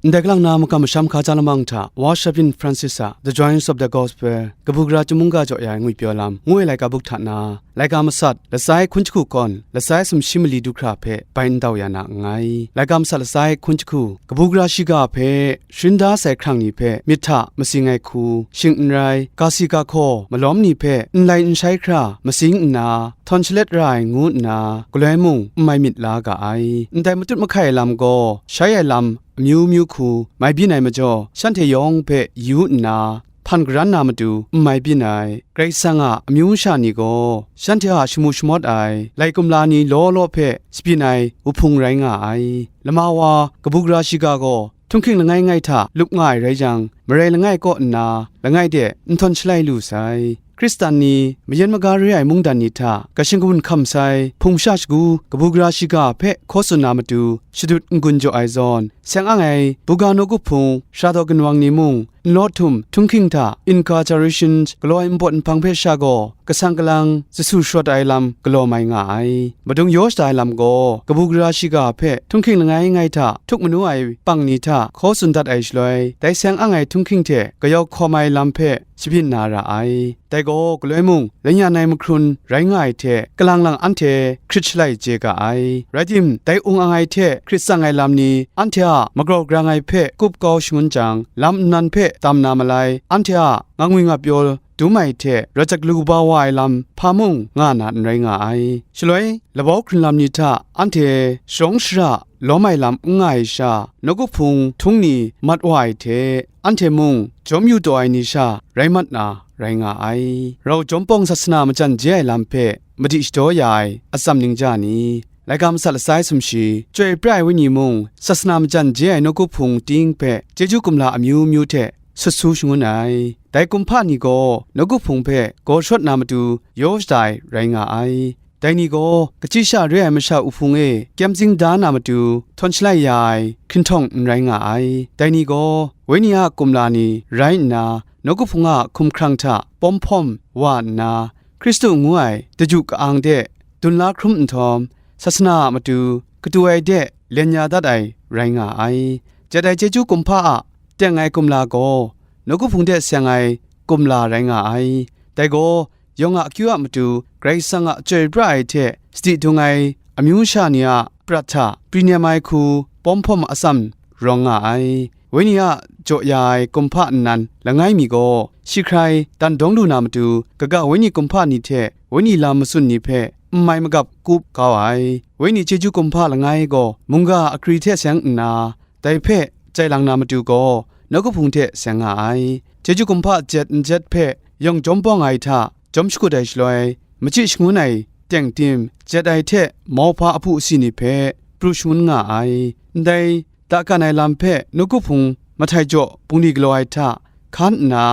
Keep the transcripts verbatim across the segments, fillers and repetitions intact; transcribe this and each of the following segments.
Ndai kalang na makam masham hkaja lamang hta, Wa Shabyin Francis a The Joys of the Gospel, kabu gara chyum mungga jaw ya ai ngwi pyaw lam, ngu ai laika buk hta na, laika masat, lasai hkun jahku kawn, lasai sumshi mali du hkra hpe bai ndau ya na nngai. Laika masat lasai hkun jahku, kabu gara shiga hpe, shun da sai hkrang ni hpe myit hta matsing ai hku, shing n rai, ga si ga hkaw, malawm ni hpe n lai n shai hkra matsing nna, htawn shalet ra ai ngu nna, galoi mung n mai myit la ga ai. Ndai matut mahkai ai lam gaw, shai ai lam amyu myu hku mai byin ai majaw, shanhte yawng hpe yu nna, hpan garan na matu n mai byin ai. Karai Kasang a amyu sha ni gaw, shanhte a shamu shamawt ai, lai kumla ni law law hpe shabyin ai wuhpung rai nga ai. Lama wa kabu gara shiga gaw, htunghking langai ngai hta lup nga ai rai jang, marai langai kaw nna, langai de n htawn shalai lu sai. Hkristan ni, mayen maga re ai mungdan ni hta, kashing kagun hkam sai, hpung sha shagu, kabu gara shiga hpe hkaw tsun na matu, shadut n-gun jaw ai zawn, seng ang ai, buga nawku hpung, sara daw ginwang ni mung, nlaw htum, htunghking hta, incarceration, galaw ai npawt nhpang hpe sha gaw, kasang kalang, zasu sharawt ai lam galaw mai nga ai. Madung yaw shada ai lam gaw, kabu gara shiga hpe htunghking langai ngai hta htuk manu ai pang ni hta hkaw tsun dat ai shaloi, dai seng ang ai htunghking hte kayau hkawm ai lam hpe shabyin na ra ai. Dai gaw, galoi mung, lanyan ai mahkrun rai nga ai hte, kalang lang anhte hkrit shalai chye ga ai. Rai tim, dai ung ang ai hte hkrit tsang ai lam ni, anhte a magrau grang ai hpe kup kau shangun jang, lam nnan hpe tam na malai, anhte a nga ngwi nga pyaw dum ai hte rawt jak lu kaba wa ai lam hpa mung nga na n rai nga ai. Shaloi, labau hkrun lam ni hta anhte sharawng shara lawm ai lam n nga ai sha, nawku hpung htung ni mat wa ai hte, anhte mung jawm yu taw ai ni sha rai mat na rai nga ai. Rau jawm pawng sasana majan je ai lam hpe madi shadaw ya ai atsam ningja ni, laika masat lasai sumshi, Chyoi pra ai Wenyi mung sasana majan je ai nawku hpung ting hpe chyeju kumla amyu myu hte sut su shangun ai. Dai kumhpa ni gaw nawku hpung hpe gaw sharawt na matu yaw shada ai rai nga ai. Dai ni gaw kachyi sha re ai masha wuhpung e kyem zing da na matu htawn shalai ya ai hkinhtawng n rai nga ai. Dai ni gaw Wenyi a kumla ni rai nna, nawku hpung a hkumhkrang hta pawm hpawm wa nna, Hkristu ngu ai daju ka-ang de dun la hkrum nhtawm, sasana a matu katu ai de len ya dat ai rai nga ai. Jet ai chyeju kumhpa a teng ai kumla gaw, nawku hpung de seng ai kumla rai nga ai. Dai gaw, yawng a akyu a matu Karai Kasang a chyoi pra ai hte sadi dung ai amyu sha ni a prat hta pri nem ai hku pawm hpawm atsam rawng nga ai. Wenyi a jaw ya ai kumhpa nnan langai mi gaw, shi hkrai dan dawng lu na matu, kaga Wenyi kumhpa ni hte Wenyi lam matsun ni hpe n mai magap kup kau ai. Wenyi chyeju kumhpa langai gaw mungga akri hte seng nna, dai hpe jai lang na matu gaw, nawku hpung hte seng nga ai. Chyeju kumhpa jet n jet hpe yawng jawm bawng ai hta jawm shakut ai shaloi, machyi shangun ai teng tim, jet ai hte mauhpa ahpu asi ni hpe pru shangun nga ai. Ndai dakan ai lam hpe nawku hpung mahtai jaw bungli galaw ai hta hkan nna,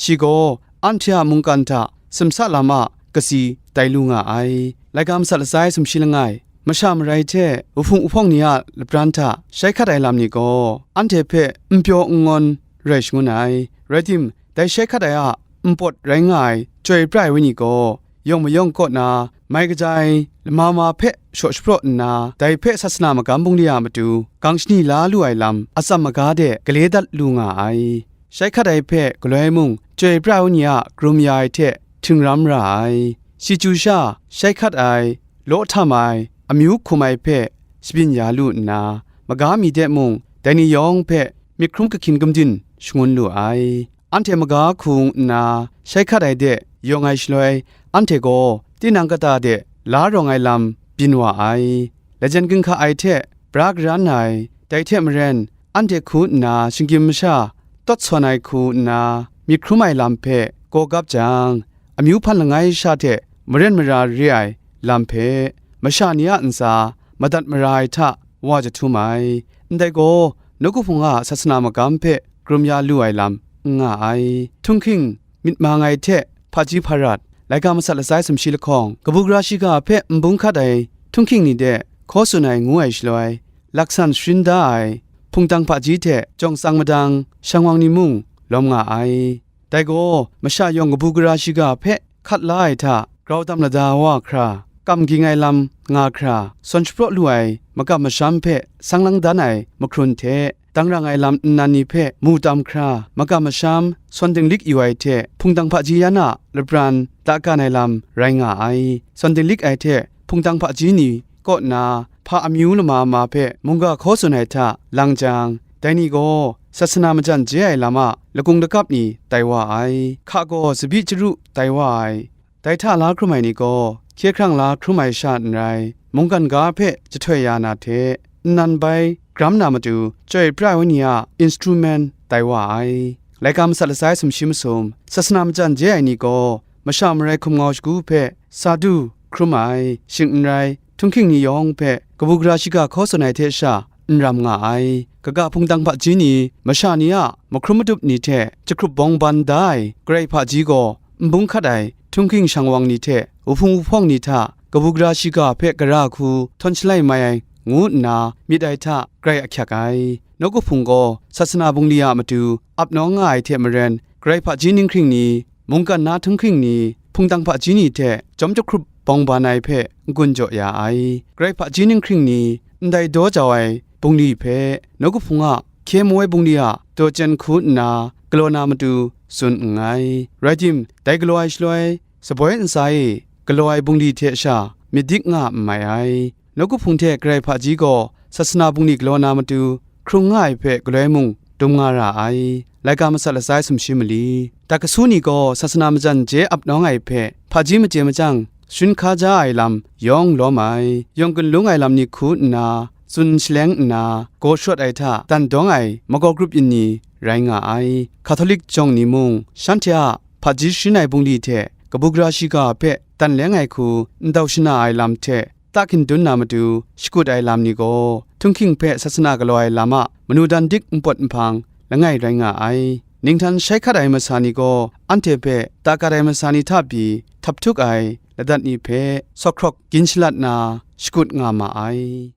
shi gaw anhte a mungkan hta simsa lam a kasi tai lu nga ai. Laika masat lasai sumshi langai, masha marai hte wuhpung wuhpawng ni a lapran hta shai hkat ai lam ni gaw, anhte hpe n pyaw n ngawn rai shangun ai. Rai tim, dai shai hkat ai a npawt rai nga ai Chyoi pra ai Wenyi gaw, yawng mayawng kaw na mai kaja ai lama ma hpe shaw shapraw nna, dai hpe sasana magam bungli a matu gang shani la lu ai lam atsam maga de gale dat lu nga ai. Shai hkat ai hpe galoi mung, Chyoi pra ai Wenyi a karum ya ai hte htingram ra ai. Shi chyu sha, shai hkat ai, law htam ai, amyu hkum ai hpe shabyin ya lu nna, maga mi de mung, dai ni yawng hpe myit hkrum kahkyin gumdin shangun lu ai. Anhte maga hku nna shai hkat ai de yawng ai shaloi, anhte gaw tinang kata de la rawng ai lam byin wa ai. Lajen ginhka ai hte bra karan ai, dai hte maren, anhte hku nna shinggyim masha tawt sawn ai hku nna myit hkrum ai lam hpe gaw gap jang, amyu hpan langai sha hte maren mara re ai lam hpe, masha ni a ntsa madat mara ai hta wa jahtum ai. Ndai gaw, nawku hpung a sasana magam hpe karum ya lu ai lam n nga ai. Htunghking myit mang ai hte hpaji hparat, laika masat lasai sumshi lahkawng, kabu gara shiga hpe n bung hkat ai htunghking ni de hkaw tsun ai ngu ai shaloi, laksan sharin da ai, hpungtang hpaji hte jawng tsang madang, shangwang ni mung lawm nga ai. Dai gaw, masha yawng kabu gara shiga hpe hkat la ai hta grau dam lada wa hkra, kam ging ai lam nga hkra, sawn shapraw lu ai makam masham hpe sang lang dan ai mahkrun hte, rang rang ai lam nnan ni hpe mu tam hkra, makam masham, sawn dinglik yu ai hte hpungtang hpaji yan a lapran da kan ai lam rai nga ai. Sawn dinglik ai hte hpungtang hpaji ni kaw na hpa amyu lama ma hpe mungga hkaw tsun ai hta lang jang, dai ni gaw sasana majan je ai lam a lakung lakap ni tai wa ai. Hka gaw tsabyi chyaru tai wa ai. Dai hta la hkrum ai ni gaw, hkye hkrang la hkrum ai sha n rai, mungkan ga hpe jahtoi ya na hte, nnan bai gram na matu, chyoi pra ai wenyi a instrument tai wa ai. Laika masat lasai sumshi masum, sasana majan je ai ni gaw, masha marai hkum ngau shagu hpe sa du hkrum ai, shing n rai, htunghking ni yawng hpe kabu gara shiga hkaw tsun ai hte sha n ram nga ai. Kaga hpungtang hpaji ni, masha ni a mahkrum madup ni hte jahkrup bawng ban da ai Karai hpaji gaw, n bung hkat ai htunghking shang wang ni hte wuhpung wuhpawng ni hta kabu gara shiga hpe gara hku htawn shalai mai ai ngu nna myit ai hta grai ahkyak ai. Nawku Hpung gaw sasana bungli a matu ap nawng nga ai hte maren, Karai hpaji ninghkring ni, mungkan na htunghking ni, hpungtang hpaji ni hte chyawm jahkrup bawng ban ai hpe n-gun jaw ya ai. Karai hpaji ninghkring ni ndai daw jau ai bungli hpe, Nawku Hpung a hkye mu ai bungli a daw chyen hku nna galaw na matu tsun nngai. Rai tim, dai galaw ai shaloi, saboi ntsa e galaw ai bungli hte sha myit dik nga n mai ai. Nawku Hpung hte Karai hpaji gaw sasana bungli galaw na matu hkrung nga ai hpe galoi mung dum nga ra ai. Laika masat lasai sumshi mali. Dakasu ni gaw sasana majan je ap nawng ai hpe hpaji machye machyang sharin hka ja ai lam yawng lawm ai, yawng gunlung ai lam ni hku nna, tsun shaleng nna, gaw sharawt ai hta dan dawng ai magawk grup yin ni rai nga ai. Hkatolik jawng ni mung, shanhte a hpaji sharin ai bungli hte kabu gara shiga hpe dan leng ai hku ndau shana ai lam hte, ta hkindun na matu shakut ai lam ni gaw, htunghking hpe sasana galaw ai lam a manu dan dik npawt nhpang langai rai nga ai. Ninghtan shai hkat ai masa ni gaw, anhte hpe ta gat ai masa ni hta pyi htap htuk ai ladat ni hpe sawhkrawk gin shalat na shakut nga ma ai.